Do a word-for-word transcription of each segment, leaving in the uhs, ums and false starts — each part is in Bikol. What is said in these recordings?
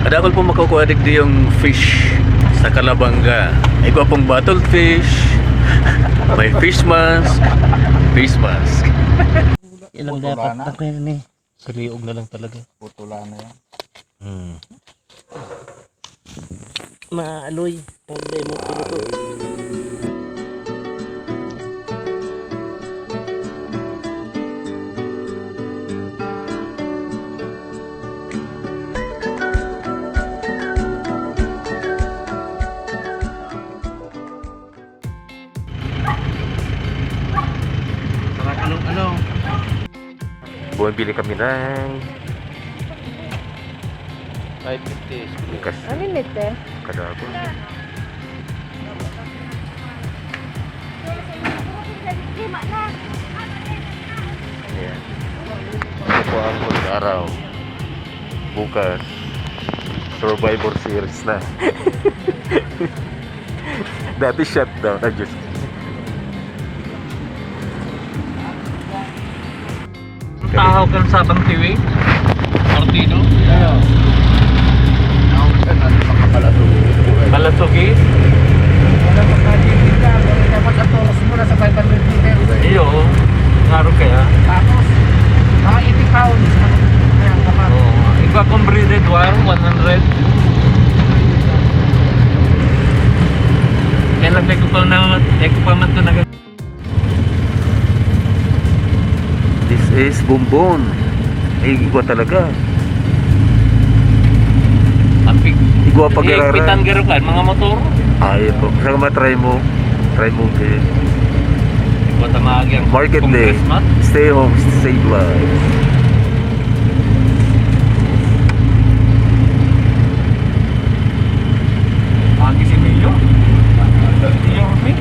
Kadakol po makukuha digdi yung fish sa Calabanga. Igwa pong bottled fish, may fish mask, fish mask. Ilang dapat na ko yan eh. Sa liog na lang talaga. Putula na yan. Hmm. Maaloy. Hindi mo pinuto. Parang anong ano? Bumibili kami ng five fifty. Bukas. Ano yung mete? Kadako. Ayan. Ito po ang huling araw. Bukas, Survivor Series na. Dati shutdown. Ay, Diyos ko. Tahaw kan sa Bantiwing, Martino. Ako siya na, makapalato. Malasugi. Wala pa tayo dito, dapat ang toros mo nasa five hundred meter. Iyo, ngaro kaya. Tapos, mga eighty pounds. Kaya, kapag Oo. Ikaw kung breeded wire, one hundred. Kaya lang, may ko pa na, may ko pa man to na This is Bombon. Ay, igwa talaga. Apig. Igwa pag Eh, irara- pitan garo kan mga motor. Ah, iyo po. Saan ka matry mo? Try mo, okay. Igwa ta maagi ang Market day. Congressman. Stay home, save lives. Agi si Mio. Mio, Mio.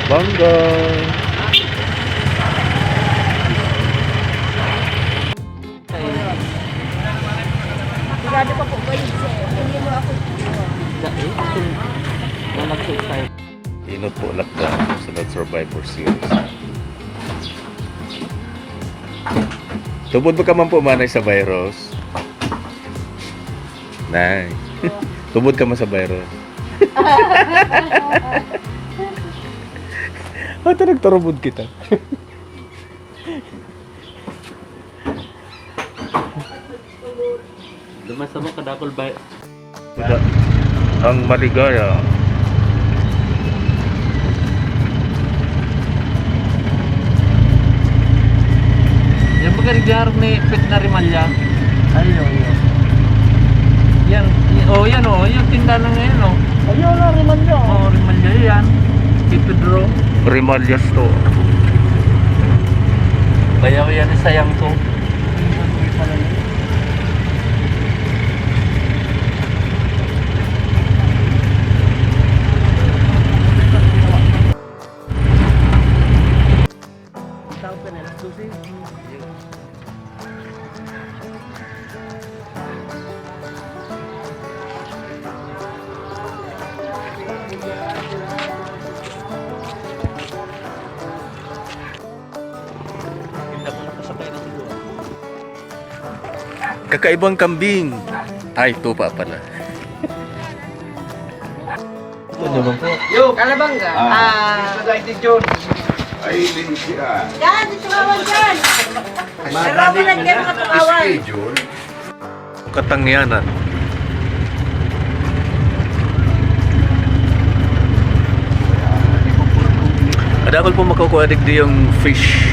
Bangga. Sigurado ka po ba yun, sir? Hindi mo ako Inot po lakda sa Survivor Series. Tubod ka man po, Manay, sa virus? Nay. Tubod ka man sa virus? Ata nagturubod kita. Duman sa mga kadakol ba? Ang maligaya. Yan ba gari diyan ni Pet na Rimalya? Ay, yun, yun. Yan, y- oh, yan oh, yung tinda na ngayon oh. Ayun na, Rimalya. Oh, Rimalya yan. Kay Pedro. Rimalya Store. Bayaw yan, sayang to. Kakaibang kambing. Ay, tupa pala. Ito naman po. Yo! Calabanga. Ah. Ah. Ito na, Ate John. Ay, Lindsay, ah. Yan, dito ka, dyan. Madali na. Schedule. Katangyanan. Kadakol po makukuha digdi yung fish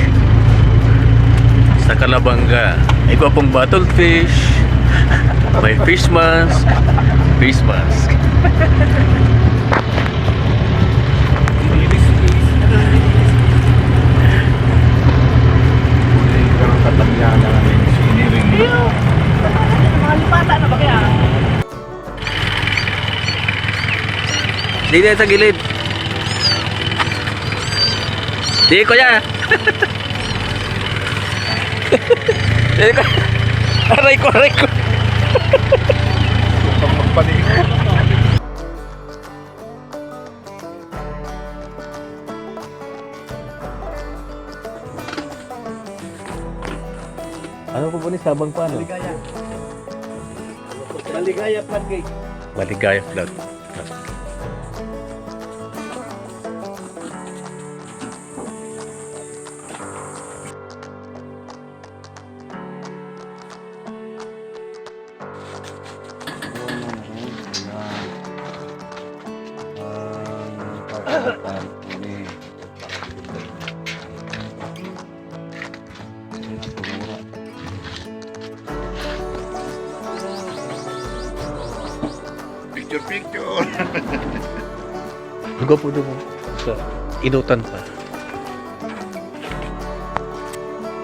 sa Calabanga. Igwa pong bottled fish, may fish mask, fish mask. Hindi ka ng katangyanan na may siniring. Iyo. Mga lipata na ba kaya? Dito sa gilid. Di, kuya. Di, kuya. Aray ko, aray ko. Magpalingon. Ano po po ni sabang pa, no? Maligaya. Maligaya, Padre. Maligaya, Lord. Picture, picture. Gwapo doon, oh. Sa inutan pa.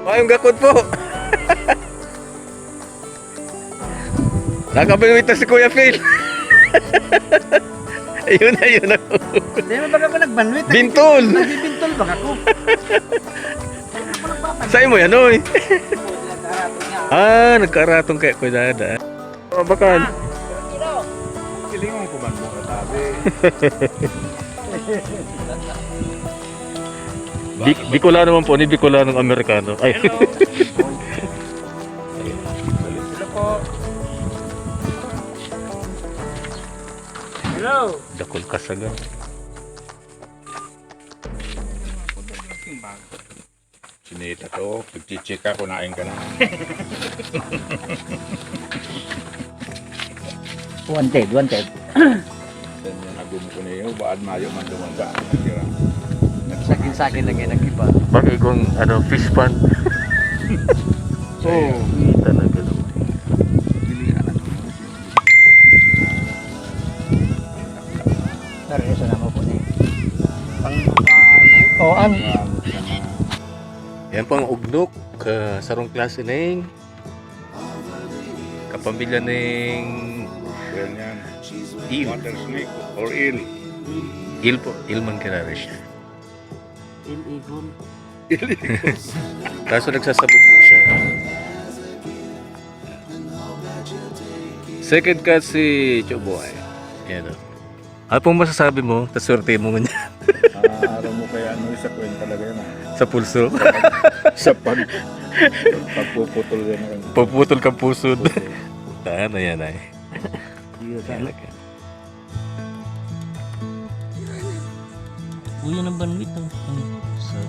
Mayong gakod po. Nakabalwita si Kuya Phil. Ayun, ayun ako. Di mo baga ako nagbanwit? Bintol! Nagbibintol baga ako? Sa'yo mo yan, oy. Ah, nagkaratong kaya ko dada. Oh, bakal. Kilingon ko man po katabi. Bi-, Bicolano man po, ni Bicolanong Amerikano. Ay. Hello. Hello po. Hello. Dakul kasaga. Sinita to, pagchichika ko, nain ka na. Wanted, wanted. Then yung agum ko niyo, baad mayo man tumangga. Nagsakin-sakin lang yan ang iba. Bakit kung, ano, fish pond? Oo. Kita na gano'n. Pilihan na. Pero isa na mo po niya. Pang-, oh, an- Yan po ang ugnok, ah, sarong klase ning kapamilya ning Yan, yan. Eel. Water snake or eel. Eel po, eel man karare siya. Eel ibon. Kaso nagsasabog po siya. Second cut si Choboy. Yan o. Ano pong masasabi mo? Kaswerte mo ngunyan. Ah, aram mo kaya ano, isa kwenta talaga yan, ah. Sa pulso? Sa pag-, pagpuputol yan, ah. Pagputol kang pusod. Pusod. Tama yan, ay. Yun, yan, sana. Talaga. Uy, yan ang banwit, oh. Ano? Sa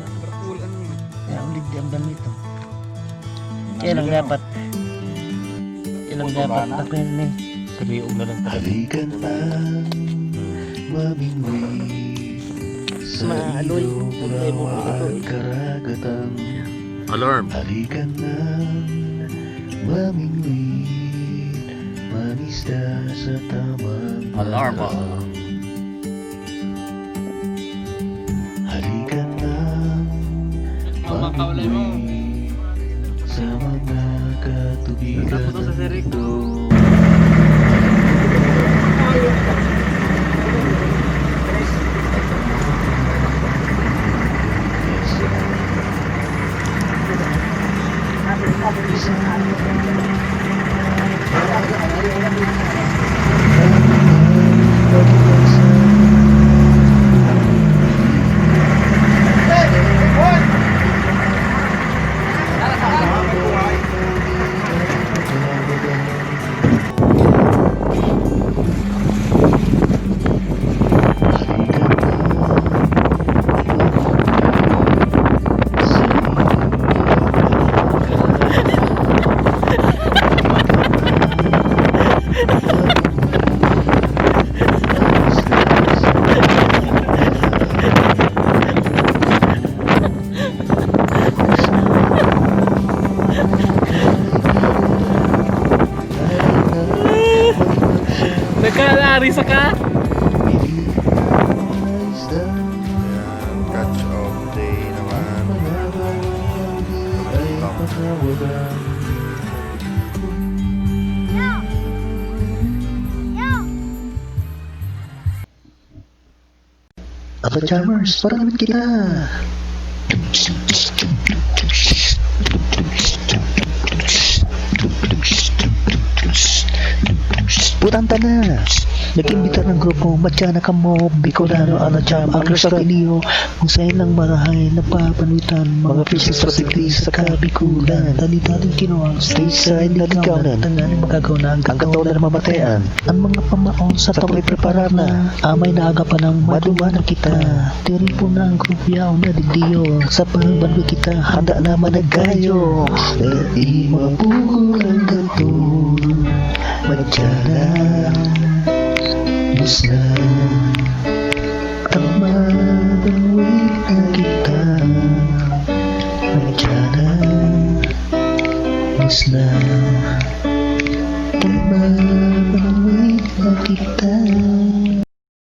Kaya ang ligdi ang banwit, oh. Kaya lang dapat, kaya lang dapat ako yun, eh. Sabihin na lang talaga. Halika na, mamingwit sa Maaloy. Ilog, Problema mo Rawa ito, at eh. Karagatan. Alarm. Halika na, mamingwit, mangisda sa tamang Alarm, ah. Panahon. Halika na, Ang mga kaulay mo. Mamingwit sa mga katubigan Tapos sa sirik. Ito. Nagkalari sa ka? Ayan, catch of day naman. Aba, jammers, parangon kita. Putang tana. Nag-imbita ng grupo, Matyana Kamo, Bicolano Ana Jam, ang Restaurant Iniho, kung saan lang marahay nagpapanuitan mga fishes, pasigri sa Kabikulan. Dali-daling kinuha ang stage sa Naligaw na, tanganing magagaw na ang gato na namamatean. Ang mga pamaon sa tamoy preparar na, amay na aga pa nang maduman na kita. Tiripo na ang grupo yaon na digdiyo, sa pagbanwi kita handa na managayo. Dai mapugol ang gato, Matyana, bus na. Tama, banwi na kita, Matyana, bus na.